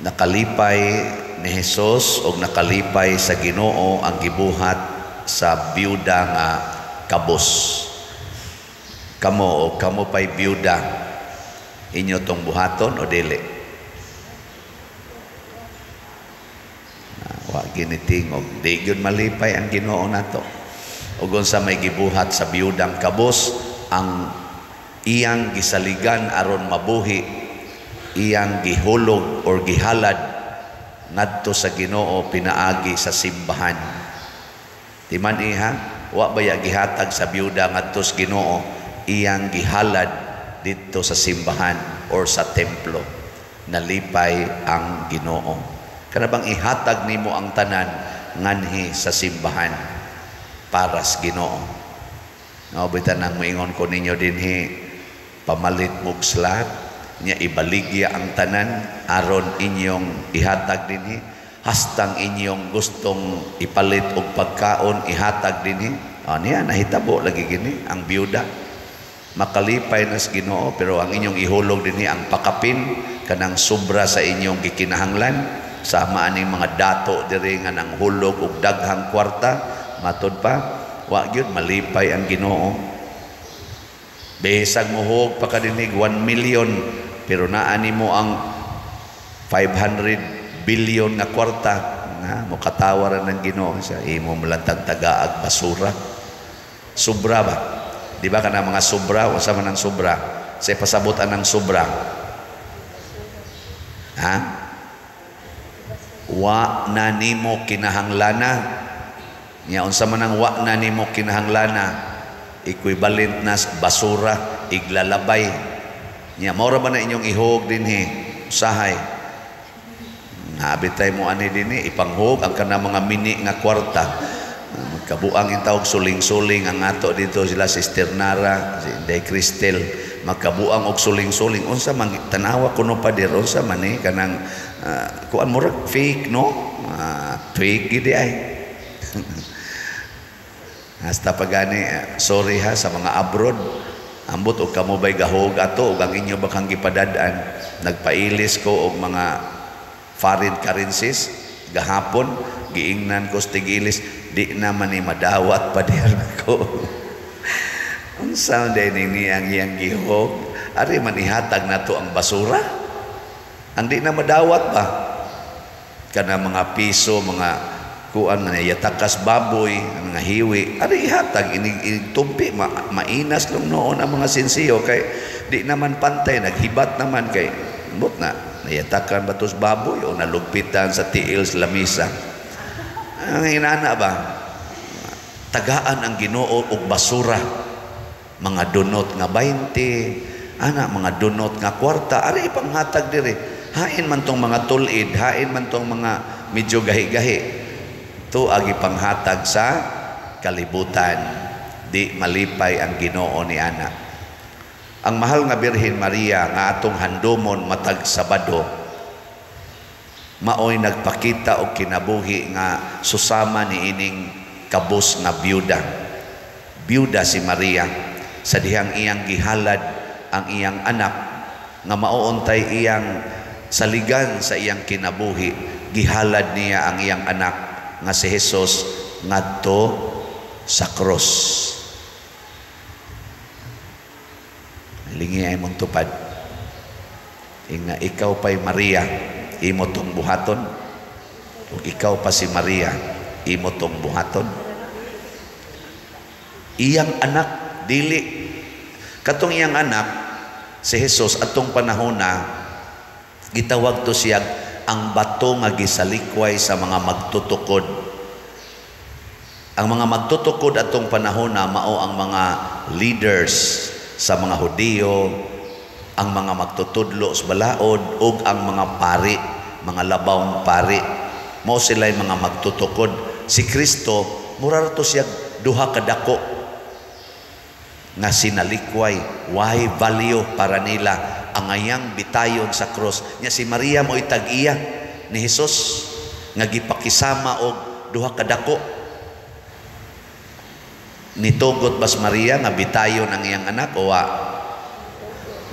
Nakalipay ni Jesus og nakalipay sa Ginoo ang gibuhat sa byuda nga kabos. Kamo o kamo pay byuda, inyo tong buhaton o dili? Wa ginitingog. Di gyud malipay ang Ginoo nato. Ug unsa may gibuhat sa byudang kabos, ang iyang gisaligan aron mabuhi, iyang gihulog or gihalad ngadto sa Ginoo pinaagi sa simbahan. Di man iha, wa baya gihatag sa byuda ngadto sa Ginoo, iyang gihalad didto sa simbahan or sa templo. Nalipay ang Ginoo. Kana bang ihatag nimo ang tanan nganhi sa simbahan para sa Ginoo. No, bitan ang moingon ko ninyo dinhi, pamalit mog slot, nya ibaligya ang tanan aron inyong ihatag dinhi, hastang inyong gustong ipalit og pagkaon ihatag dinhi. O niya nahitabo lagi gini ang byuda. Makalipay na sa Ginoo, pero ang inyong ihulog dinhi ang pakapin kanang sobra sa inyong gikinahanglan. Sama aning mga dato diri nga nang hulog og daghang kwarta, matod pa wa gyud malipay ang Ginoo. Bisag mohog pa ka dinhi 1 million, pero naa nimo ang 500 billion nga kwarta, nga mokatawaran ng Ginoo sa imo malantag tagaag basura. Sobra ba? Di ba kana mga sobra? Unsa man ang sobra? Sa pasabot anang sobra? Ha? Wa na nimo kinahanglana. Nya unsa man ang wa na nimo kinahanglana? Equivalent na basura, iglalabay. Nya mao ra ba na inyong ihog dinhi? Usahay. Nabitay mo ani dinhi ipanghog ang kana mga mini nga kwarta. Magkabuang intawog suling-suling ang ato dito sila Sister Nara, si Inday Cristel, magkabuang og suling-suling. Unsa man tanawa kuno pa dir, unsa man ni kanang kuan murag fake, no? Fake gid ay. Hasta pagani, sorry ha sa mga abroad. Ambot og kamo bay gahog ato og ang inyo bakang gipadad-an. Nagpailis ko og mga foreign currencies gahapon, giingnan ko sa tigilis, di naman ni madawat pa dir ko. Unsa day ni ang iyang gihog? Ari man ihatag nato ang basura. Ang di na madawat ba? Kana mga piso, mga kuan na yatakas baboy, mga hiwi, ari ihatag inig tumpi, mainas lang noon ang mga sinsiyo kay di naman pantay, naghibat naman kay ambot na nayatakan ba tos baboy o nalugpitan sa tiil sa lamisa. Ang inana ba? Tagaan ang Ginoo og basura. Mga dunot nga 20, ana mga dunot nga kwarta, ari ipanghatag diri. Hain man tong mga tulid, hain man tong mga medyo gahi-gahi. To agi panghatag sa kalibutan. Di malipay ang Ginoo ni ana. Ang mahal nga Birhen Maria nga atong handomon matag Sabado, maoy nagpakita og kinabuhi nga susama ni ining kabos nga byuda. Byuda si Maria sa dihang iyang gihalad ang iyang anak nga maoontay iyang saligan sa iyang kinabuhi. Gihalad niya ang iyang anak nga si Jesus ngadto sa krus. Lingi ay mong tupad. Inga ikaw pa'y Maria, imo tong buhaton. Ug ikaw pa si Maria, imo tong buhaton. Iyang anak dili katong iyang anak si Jesus atong panahona gitawag to siya ang bato nga gisalikway sa mga magtutukod. Ang mga magtutukod atong panahona mao ang mga leaders sa mga Hudiyo, ang mga magtutudlo sa balaod ug ang mga pari, mga labawng pari. Mao sila'y mga magtutukod. Si Kristo mura ra to siya duha ka dako nga sinalikway, why value para nila ang ayang bitayon sa krus. Nya si Maria mo'y tag-iya ni Jesus nga gipakisama og duha ka dako. Nitugot bas Maria nga bitayon ang iyang anak o wa?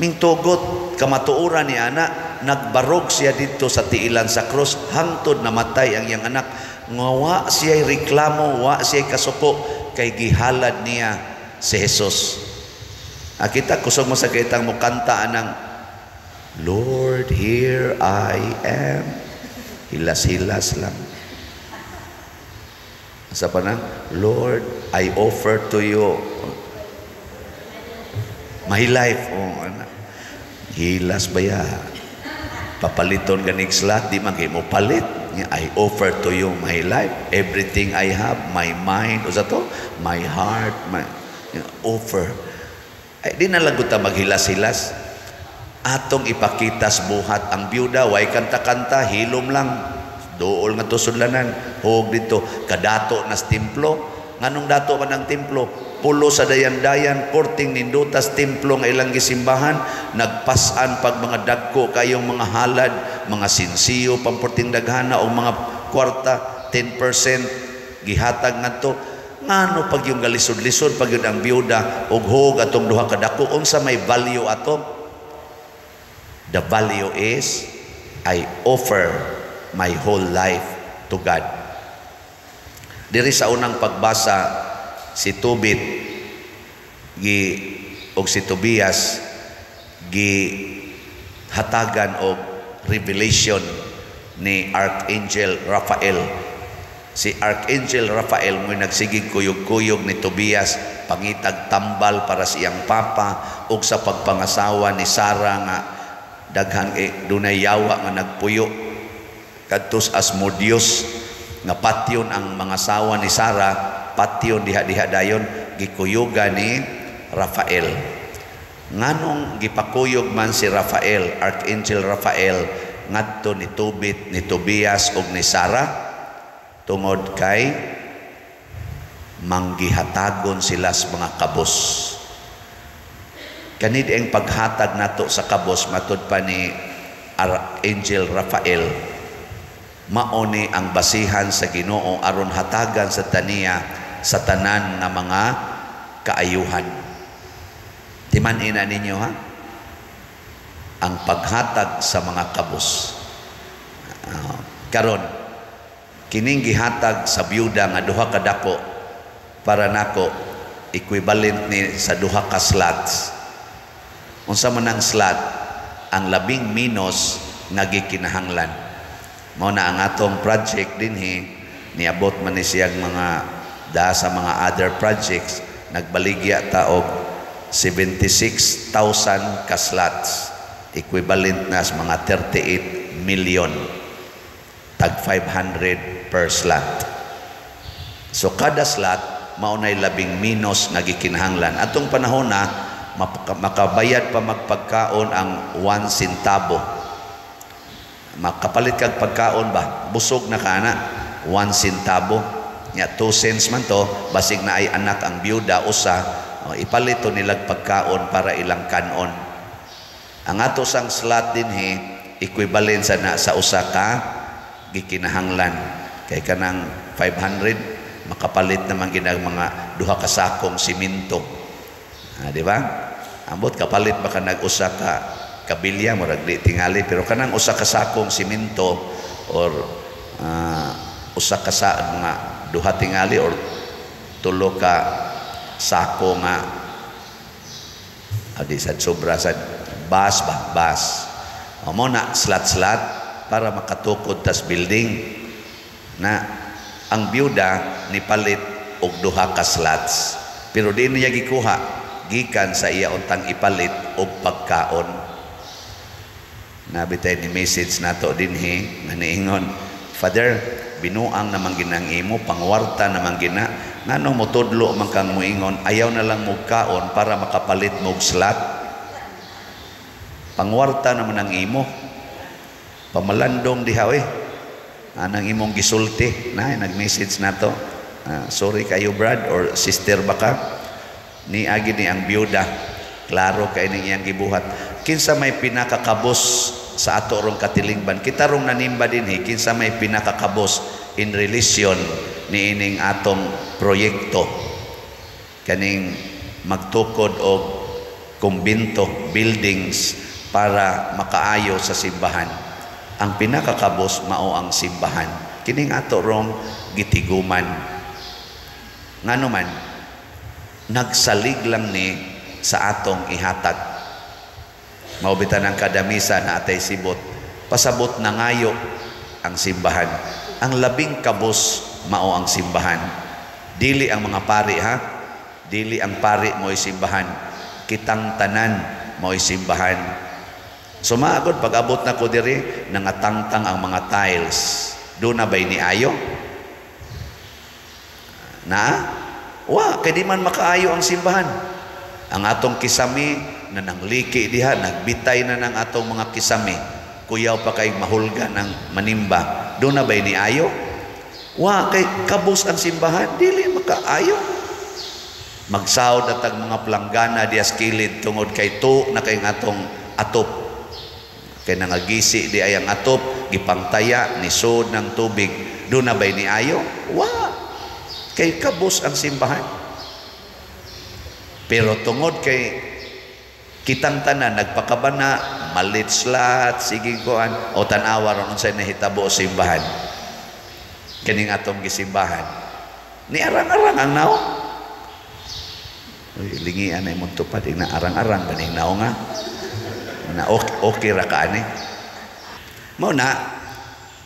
Mingtugot kamatuoran ni anak. Nagbarog siya dito sa tiilan sa krus hangtod namatay ang iyang anak. Nga wa siya reklamo, wa siya kasuko kay gihalad niya si Jesus. Ah, kita kusog mo sa kitang mukanta anang "Lord, here I am." Hilas-hilas lang. Sa pa na, "Lord, I offer to you my life." Oh, ana. Hilas ba ya? Papaliton ganig slot, di man kay mo palit. "I offer to you my life, everything I have, my mind," o sa to, "my heart, my offer." Ay, di na lang ta maghilas-hilas. Atong ipakita sa buhat. Ang byuda, way kanta-kanta, hilom lang. Duol nga sudlanan. Hug dito, kadato nas templo. Nganong dato man ang templo? Pulo sa dayan-dayan, porting nindutas templo nga ilang gisimbahan, nagpasan pag mga dagko kayong mga halad, mga sinsiyo, pamporting daghana o mga kwarta, 10% gihatag ngadto. Ngano pag yung galisod-lisod pag yun ang biyuda og hog atong duha ka dako, unsa may value ato? The value is I offer my whole life to God. Diri sa unang pagbasa, si Tobit gi og si Tobias gi hatagan og revelation ni Archangel Raphael. Si Archangel Raphael mo'y nagsigig kuyog-kuyog ni Tobias pangitag tambal para sa iyang papa ug sa pagpangasawa ni Sara nga daghan eh, dunay yawa nga nagpuyo kadtos Asmodeus nga patyon ang mga sawa ni Sara, patyon diha-diha dayon gikuyugan ni Rafael. Nganong gipakuyog man si Rafael, Archangel Rafael, ngadto ni Tobit, ni Tobias ug ni Sara? Tungod kay manggihatagon sila sa mga kabos. Kanid ang paghatag nato sa kabos, matud pa ni Archangel Rafael, mao ni ang basihan sa Ginoo aron hatagan sa taniya sa tanan nga mga kaayuhan. Timan-ina ninyo ha, ang paghatag sa mga kabos. Karon kining gihatag sa byuda nga duha ka dako, para nako equivalent ni sa duha ka slots. Unsa man ang slot? Ang labing minus nga gikinahanglan. Mao na ang atong project dinhi, niabot man ni siyang mga da sa mga other projects, nagbaligya ta og 76,000 ka slots, equivalent na sa mga 38 million, tag 500 per slot. So kada slot mao nay labing minus nga gikinahanglan. Atong panahon na makabayad pa magpagkaon ang 1 centavo, makapalit kag pagkaon ba, busog na ka na 1 centavo nya, 2 cents man to. Basig na ay anak ang byuda usa, oh, ipalit to nilag pagkaon para ilang kanon. Ang ato sang slot dinhi equivalent sa na sa usa ka gikinahanglan, kay kanang 500 makapalit naman ginag mga duha ka sakong simento. Ah, di ba? Ambot kapalit ba ka nag-usa ka kabilya, murag di tingali, pero kanang usa ka sakong simento or usa ka sa mga duha tingali or tulo ka sako nga adi sad sobra sad bas ba bas o mo na slot-slot para makatukod tas building na. Ang byuda ni palit og duha ka slots, pero di niya gikuha gikan sa iya untang ipalit og pagkaon. Nabitay ni message nato dinhi nga niingon, "Father, binuang naman ginang imo, pangwarta naman gina, ngano motudlo man kang moingon ayaw na lang kaon para makapalit mo slot? Pangwarta naman ang imo, pamalandong diha eh, anang imong gisulti." Na nag-message nato. Sorry kayo, brad or sister baka. Ni agi ni ang byuda, klaro kay ning iyang gibuhat. Kinsa may pinakakabos sa ato rong katilingban, kita rong nanimba dinhi, kinsa may pinakakabos in relation ni ining atong proyekto kaning magtukod og kumbinto buildings para makaayo sa simbahan. Ang pinakakabos mao ang simbahan. Kining ato rong gitiguman. Ngano man nagsalig lang ni sa atong ihatag. Mao bitan ang kada misa na atay sibot. Pasabot na ngayo ang simbahan. Ang labing kabos mao ang simbahan. Dili ang mga pari, ha? Dili ang pari mo'y simbahan. Kitang tanan mo'y simbahan. So maagod pag-abot na ko diri, nangatangtang ang mga tiles. Doon na ba'y ni ayo? Na? Wa, kay di man makaayo ang simbahan. Ang atong kisami na nangliki diha, nagbitay na ng atong mga kisami. Kuyaw pa kay mahulga ng manimba. Doon na ba'y ni ayo? Wa, kay kabos ang simbahan, dili makaayo. Magsahod at ang mga planggana dias kilid tungod kay tu na kay atong atop. Kay nangagisi di ay ang atop, gipangtaya, nisod ng tubig. Doon na ba'y ni ayo? Wa. Kay kabos ang simbahan. Pero tungod kay kitang tanan nagpakabana, malit slat, sige kuan, o tan-awa ron unsay nahitabo sa simbahan. Kining atong gisimbahan. Ni arang-arang ang naong. Uy, lingian ay mong tupad, na arang-arang ganing naong nga. Na okay, okay ra ka ani. Mao na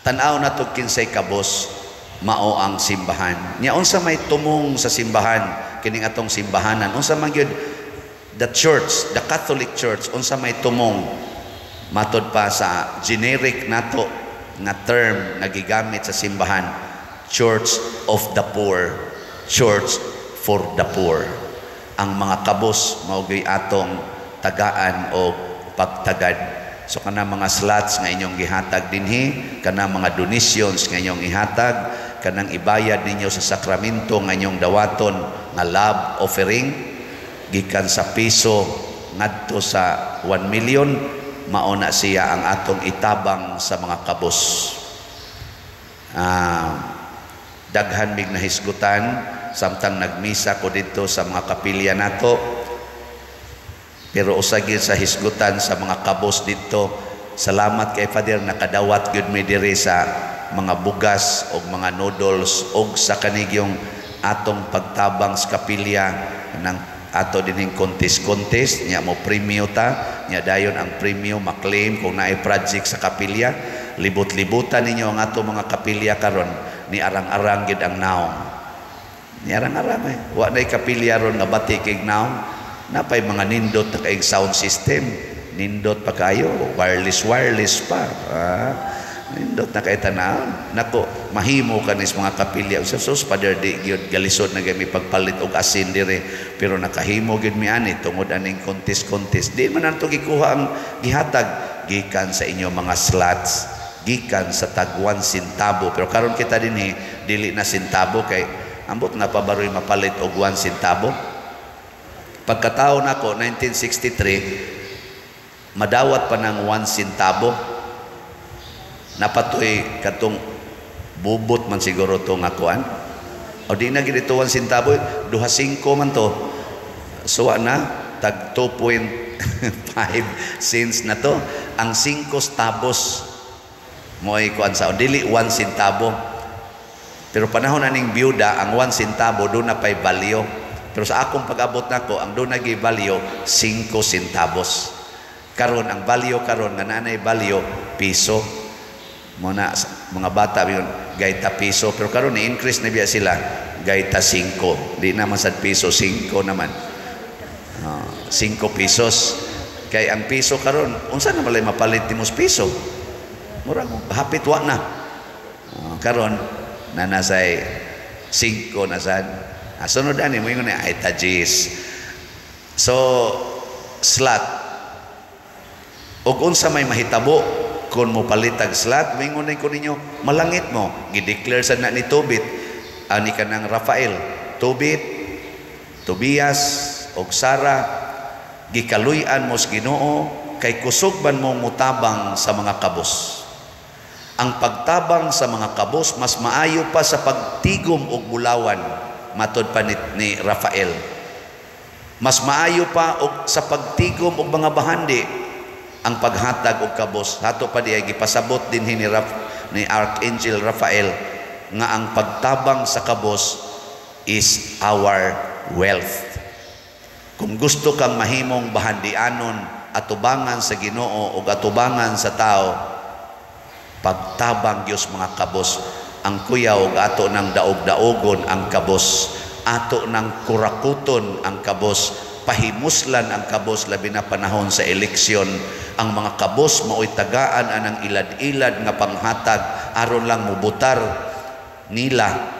tan-aw na to kinsay kabos mao ang simbahan. Nya unsa may tumong sa simbahan kining atong simbahanan? Unsa man gyud the church, the Catholic Church, unsa may tumong matod pa sa generic nato nga term nga gigamit sa simbahan? Church of the poor, church for the poor. Ang mga kabos mao gyud atong tagaan o pagtagad. So kana mga slots nga inyong gihatag dinhi, kana mga donations nga inyong ihatag, kanang ibayad ninyo sa sakramento nga inyong dawaton nga love offering gikan sa piso ngadto sa 1 million, mao na siya ang atong itabang sa mga kabos. Daghan mig nahisgutan samtang nagmisa ko didto sa mga kapilya nato. Pero usa gyud sa hisgutan sa mga kabos didto, salamat kay Father, nakadawat gyud mi diri sa mga bugas og mga noodles og sa kanigyong atong pagtabang sa kapilya ng ato dinhing contest-contest nya mo premyo ta nya dayon ang premyo maklaim kung naay project sa kapilya. Libot-libutan ninyo ang ato mga kapilya karon, ni arang-arang gid ang naong. Ni arang-arang eh. Wa nay kapilya ron nga bati kay naong. Napay mga nindot na kaig sound system. Nindot pa kayo, wireless wireless pa. Nindot na kay tanaw. Nako, mahimo kanis mga kapilya. Sa sus, Father, di gyud galisod na gyud mi pagpalit og asin dire, pero nakahimo gyud mi ani tungod aning contest-contest. Di man nato gikuha ang gihatag gikan sa inyo mga slots, gikan sa tag 1 centavo. Pero karon kita dinhi dili na centavo kay ambot na pa baroy mapalit og 1 centavo. Pagkatao nako 1963, madawat pa ng 1 centavo. Napatoy katong bubot man siguro to nga kuan. O di na gid ito 1 centavo, 2.5 man to. So na tag 2.5 cents na to. Ang 5 centavos mo'y kuan sa dili 1 centavo. Pero panahon aning byuda, ang 1 centavo do na pay value. Pero sa akong pag-abot nako, ang doon nagi value 5 centavos. Karon ang value karon nga nanay value piso. Muna mga bata yun gayta piso, pero karon ni-increase na biya sila gayta 5. Di naman sad piso, 5 naman. 5 pesos. Kay ang piso karon, unsa na malay mapalit nimos piso? Murag hapit wa na. Karon na nasay 5 na sad. Sunod ani mo ingon ay tajis. So slot og unsa may mahitabo kung mo palitag slot, moingon ko ninyo malangit mo. Gideclare sad na ni Tobit ani kanang Rafael, Tobit, Tobias og Sara, gikaluy-an mo sa Ginoo kay kusog man mo mutabang sa mga kabos. Ang pagtabang sa mga kabos mas maayo pa sa pagtigom og bulawan, matod pa ni Rafael. Mas maayo pa og sa pagtigom og mga bahandi Ang paghatag og kabos ato pa diay gipasabot dinhi ni Archangel Rafael nga ang pagtabang sa kabos is our wealth. Kung gusto kang mahimong bahandianon atubangan sa Ginoo ug atubangan sa tao, pagtabang gyud mga kabos. Ang kuyaw, og ato nang daog-daogon ang kabos, ato nang kurakuton ang kabos, pahimuslan ang kabos, labi na panahon sa eleksyon. Ang mga kabos mao'y tagaan anang ilad-ilad nga panghatag aron lang mubutar nila.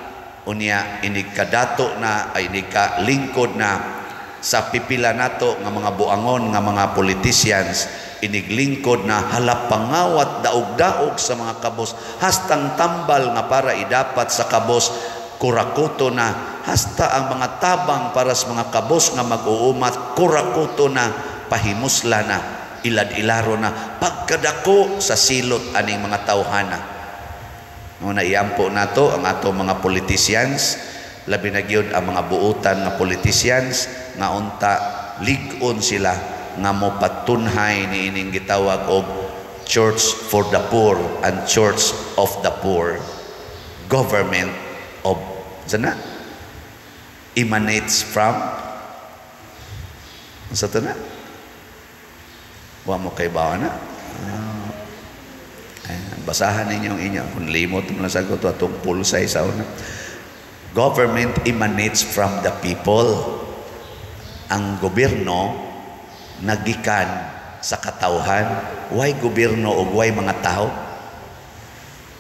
Unya inig kadato na ay inig lingkod na sa pipila nato nga mga buangon nga mga politicians, iniglingkod na halap pangawat, daog-daog sa mga kabos, hastang tambal nga para idapat sa kabos kurakuto na, hasta ang mga tabang para sa mga kabos nga mag-uumat kurakuto na, pahimusla na, ilad-ilaro na, pagkadako sa silot aning mga tawhana. No na iampo nato ang ato mga politicians, labi na gyud ang mga buutan nga politicians nga unta lig-on sila nga mopatunhay ni ining gitawag og Church for the Poor and Church of the Poor. Government of sana emanates from sa to na wa mo kay bawa na. Basahan ninyo ang inyo kung limot mo lang sagot atong pulsay sa una. Government emanates from the people. Ang gobyerno nagikan sa katawhan. Why gobyerno o why mga tao?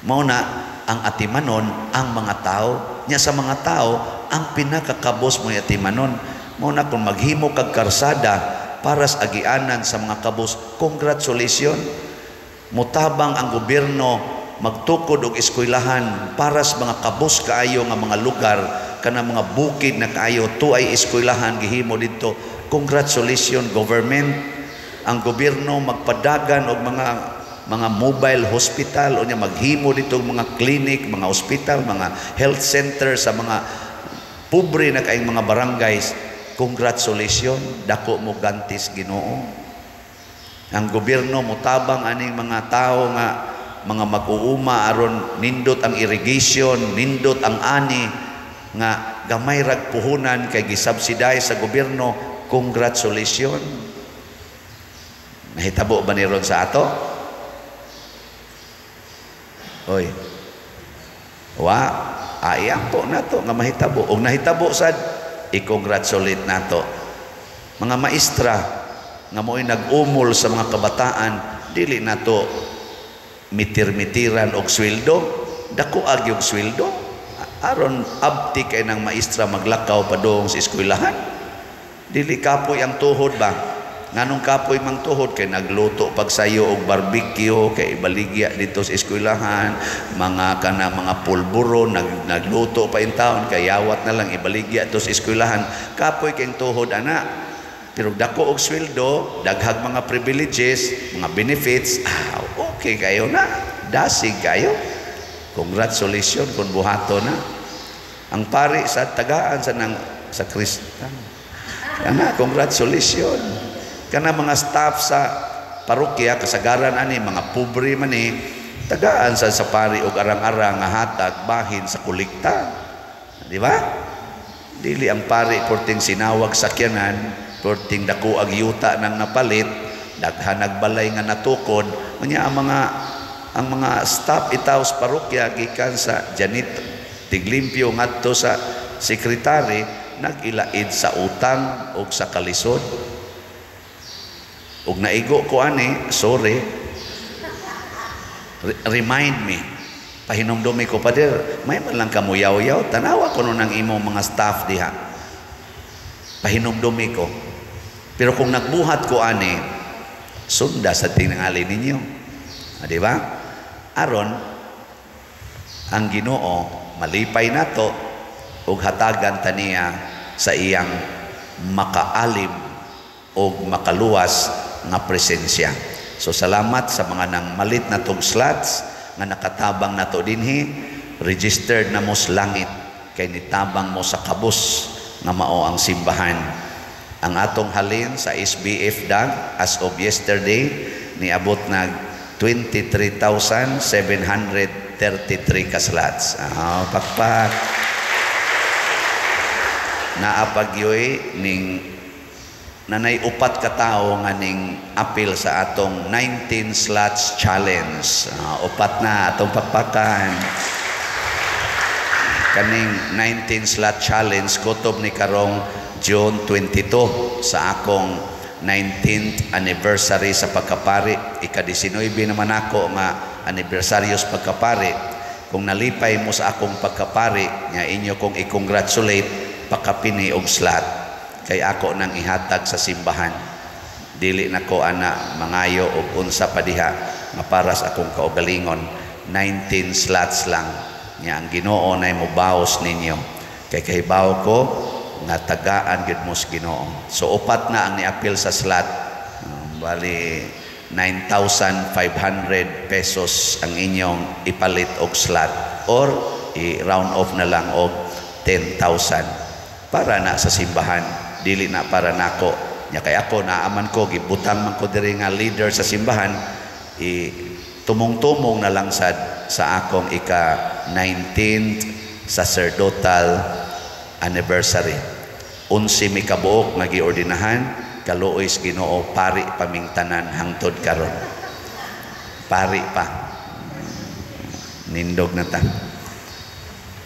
Mao na ang atimanon ang mga tao nya. Sa mga tao, ang pinakakabos mo atimanon. Mao na kung maghimo kag karsada para sa agianan sa mga kabos, congratulations. Mutabang ang gobyerno, magtukod og eskwelahan para sa mga kabos kaayo nga mga lugar, kana mga bukid na kaayo, tuay eskwelahan gihimo didto, congratulations, government. Ang gobyerno magpadagan og mga mobile hospital o nya maghimo dito og mga clinic, mga hospital, mga health center sa mga pobre na kaayong mga barangays, congratulations, dako mo gantis Ginoo. Ang gobyerno mutabang aning mga tao nga mga mag-uuma aron nindot ang irrigation, nindot ang ani nga gamay rag puhunan kay gisubsidize sa gobyerno, congratulations. Nahitabo ba ni ron sa ato? Oy. Wa, ayang po nato nga mahitabo. Og nahitabo sad, i-congratulate nato. Mga maestra nga mo'y nag-umol sa mga kabataan, dili nato mitir-mitiran og sweldo, dako ag og sweldo aron abti kay ng maestra maglakaw padung sa eskwelahan. Dili kapoy ang tuhod ba? Nganong kapoy mang tuhod? Kay nagluto pagsayo og barbecue kay ibaligya dito sa eskwelahan, mga kana mga pulburo nagluto pa in taon kay yawat na lang ibaligya dito sa eskwelahan. Kapoy kay tuhod ana. Pero dako og sweldo, daghag mga privileges, mga benefits, okay kayo na. Dasig kayo. Congratulations kung buhato na. Ang pari sa tagaan sa nang sa Kristan. Kana, congratulations. Kana mga staff sa parokya, kasagaran ani mga pobre man ni, tagaan sa pari og arang-arang nga hatag bahin sa kolekta. Di ba? Dili ang pari porting sinawag sakyanan, porting dako ag yuta nang napalit, daghan nagbalay nga natukod, unya ang mga staff itaw sa parokya gikan sa janitor, tiglimpyo ngadto sa sekretary, nag-ilaid sa utang og sa kalisod. Og naigo ko ani, sorry. Remind me. Pahinumdumi ko, Pader, may man lang kamuyaw-yaw, tanawa ko nun ang imong mga staff diha. Pahinumdumi ko. Pero kung nagbuhat ko ani, sunda sa tinangali ninyo. Ah, di ba? Aron, ang Ginoo malipay nato ug hatagan taniya sa iyang makaalim og makaluwas nga presensya. So salamat sa mga nang malit na tog slots nga nakatabang nato dinhi, registered na mo sa langit kay nitabang mo sa kabus nga mao ang simbahan. Ang atong halin sa SBF DAG as of yesterday Niabot nag 23,733 ka slots. Ah, pakpak. Naa pa gyoy ning nanay upat ka tawo nga ning apil sa atong 19 slots challenge. Upat na atong pakpakan. Kaning 19 slot challenge kutob ni karong June 22 sa akong 19th anniversary sa pagkapari. Ika-19 naman ako nga anibersaryo sa pagkapari. Kung nalipay mo sa akong pagkapari nya inyo kong i-congratulate, pakapini og slot kay ako nang ihatag sa simbahan. Dili na ko ana mangayo og unsa pa diha nga para sa akong kaugalingon. 19 slots lang nya ang Ginoo nay mobaos ninyo kay kahibaw ko nga tagaan gyud mo sa Ginoo. So upat na ang niapil sa slot. Bali 9,500 pesos ang inyong ipalit og slot or i-round off na lang og 10,000 para na sa simbahan, dili na para nako. Nya kay ako naaman ko, gibutang man ko diri nga leader sa simbahan, i tumong-tumong na lang sad sa akong ika 19th sacerdotal anniversary. 11 mi kabuok nga giordinahan, kaluoy sa Ginoo, pari pa ming tanan hangtod karon. Pari pa. Nindog na ta.